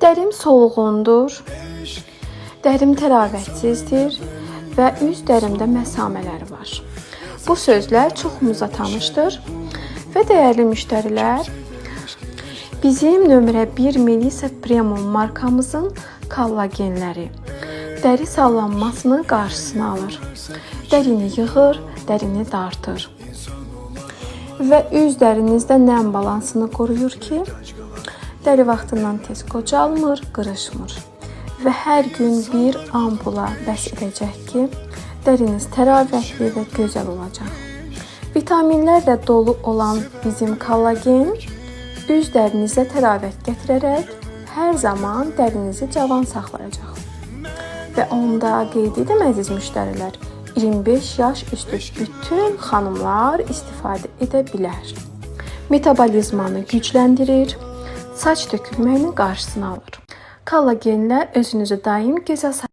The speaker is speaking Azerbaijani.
Dərim solğundur, dərim təravətsizdir və üz dərimdə məsamələr var. Bu sözlər çoxumuza tanışdır və dəyərli müştərilər, bizim nömrə 1 Melisa Premium markamızın kollagenləri dəri sallanmasının qarşısını alır. Dərini yığır, dərini dartır. Və üz dərinizdə nəm balansını qoruyur ki, dəri vaxtından tez qocalmır, qırışmır. Və hər gün bir ampula bəs edəcək ki, dəriniz təravətli və gözəl olacaq. Vitaminlərlə dolu olan bizim kollagen üz dərinizə təravət gətirərək hər zaman dərinizi cavan saxlayacaq. Və onda qeyd edim, əziz müştərilər, 25 yaş üstü bütün xanımlar istifadə edə bilər. Metabolizmanı gücləndirir, saç tökülməyinin qarşısını alır. Kollagenlə özünüzü daim gözəl